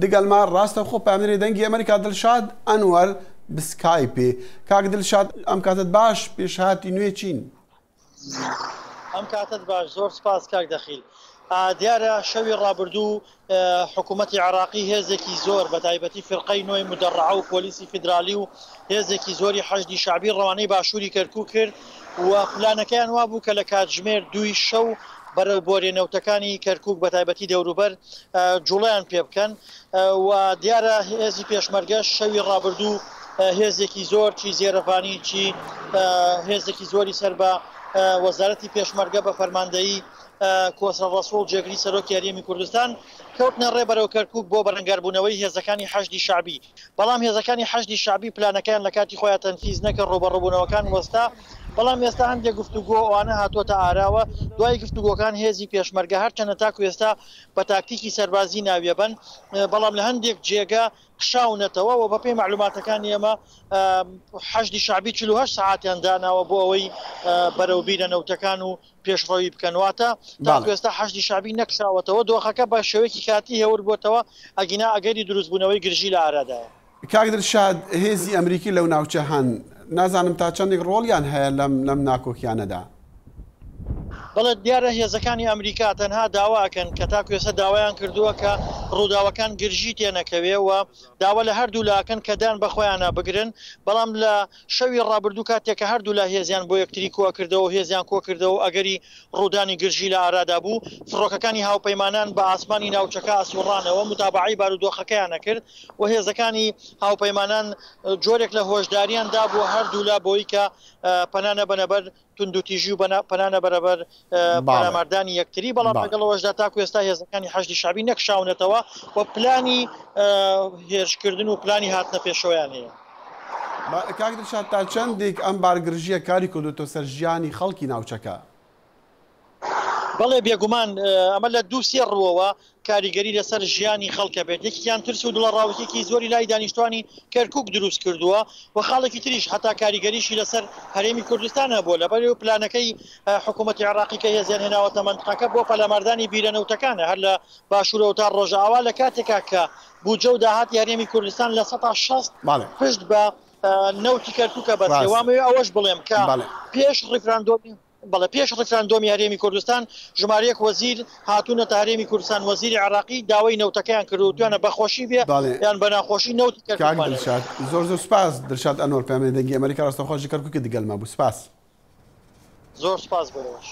دگەلما ڕاستەوخۆ پەیامنێری دەنگی ئەمریکا دلشاد ئەنوەر بسکایپێ. کاک دلشاد ئەم کاتەت باش، پێشهاتی نوێ چین؟ ئەم کاتەت باش، زۆر سپاس کاک دەخیل. دیارە شەوی ڕابردوو حکوومەتی عێراقی هێزێکی زۆر بە تایبەتی فیرقەی نۆی مودەڕەعە و پۆلیسی فیدرالی و هێزێکی زۆری حەشدی شەعبی ڕەوانەی باشووری کەرکووک کرد و پلانەکەیان وابوو کە لە کاتژمێر دووی شەو بەرەو بۆریە نەوتەکانی کەرکووک بە تایبەتی دەوروبەر جوڵەیان پێ بکەن و دیارە هێزی پێشمەرگەش شەوی ڕابردوو هێزێکی زۆر چی زێرەڤانی چی هێزێکی زۆری سەر بە وەزارەتی پێشمەرگە بە فەرماندەیی کۆسرەت ڕەسوڵ جێگری سەرۆکی هەرێمی کوردستان کەوتنە ڕێ بەرەو کەرکوک بۆ بەرەنگاربوونەوەی هێزەکانی حەشدی شەعبی، بەڵام هێزەکانی حەشدی شەعبی پلانەکەیان لە کاتی خۆیا تەنفیز نەکرد ڕووبەڕووبوونەوەکان وەستا، بەڵام ئێستا هەندێک گفتوگۆ ئەوانە هاتووەتە ئاراوە، دوای گفتوگۆکان هێزی پێشمەرگە هەرچەندە تاکو ئێستا بە تاکتیکی سەربازی ناویەبەن، بەڵام لە هەندێک جێگە کشاونەتەوە و بەپێی مەعلوماتەکانی ئێمە حەشدی شەعبی 48 سەعاتیان داناوە بۆ ئەوەی بەرەو بیرە نەوتەکان و پێشڕەوی بکەن واتە تاکو ئێستا حەشدی شەعبی نەکشاوەتەوە دۆخەکە بە شێوەیەکی کاتی هێور بووەتەوە ئەگینا ئەگەری دروستبوونەوەی گرژی لە ئارادایە. کاک دلشاد هێزی ئەمریکی لەو ناوچە هەن نازانم تا چەندێک ڕۆڵیان هەیە لەم لەم ناکۆکیانەدا؟ بەڵێ دیارە هێزەکانی ئەمریکا تەنها داوا ئەکەن کە تاکو ئێستا داوایان کردووە کە ڕووداوەکان گرژی تێنەکەوێ و داوا لە هەردوولا ئەکەن کە دان بە خۆیانا بگرن بەڵام لە شەوی ڕابردوو کاتێک کە هەردوولا هێزیان بۆ یەکتری کۆکردەوە و هێزیان کۆکردەوە و ئەگەری ڕوودانی گرژی لە ئارادا بوو، فڕۆکەکانی هاوپەیمانان بە ئاسمانی ناوچەکە ئەسوڕانەوە، موتابەعەی بارودۆخەکەیان ئەکرد و هێزەکانی هاوپەیمانان جۆرێک لە هۆشداریان دابووە هەردوولا بۆی کە پەنا نەبەنە بەر توندوتیژی و پەنا نەبەرە بەر پەلاماردانی یەکتری، بەڵام لەگەڵ ئەوەشدا تاکو ئێستا هێزەکانی حەشدی شەعبی نەکشاونەتەوە و پلانی هێرشکردن و پلانی هاتنە پێشەوەیان هەیە. کاک دلشاد تا چەندێک ئەم بارگرژییە کاری کردووەتە سەر ژیانی خەڵکی ناوچەکە؟ بەڵێ بێگومان ئەمە لە دوو سێ ڕووەوە کاریگەری لەسەر ژیانی خەڵکە بێت، یەکێکیان ترس و دڵەڕاوکێکی زۆری لای دانیشتوانی کەرکوک دروست کردووە و خاڵێکی تریش هەتا کاریگەریشی لەسەر هەرێمی کوردستان هەبووە لەبەر پلانەکەی حکوومەتی عێراقی کە هێزیان هێناوەتە مەنتقەکە بۆ پەلاماردانی بیرە نەوتەکانە هەر لە باشوورەوە تا ڕۆژئاوا لە کاتێکا کە بودجە و داهاتی هەرێمی کوردستان 60% پشت بە نەوتی کەرکوکە بەستێ وامەوێ ئەوەش بڵێم کە پێش ڕیفراندۆمی بەڵێ پێش ڕیفراندۆمی هەرێمی کوردستان ژمارەیەک وەزیر هاتوونەتە هەرێمی کوردستان وەزیری عێراقی داوای نەوتەکەیان کردووە وتویانە بە خۆشی بێ یان بە ناخۆشی نەوتی کاک کەرکوکمان ئەوێ. دلشاد زۆر زۆر سپاس دلشاد ئەنوەر پەیامنێری دەنگی ئەمەریکا ڕاستەوخۆ ژ کەرکوکی دگەلما بوو سپاس. زۆر سپاس بۆ ئێوەش.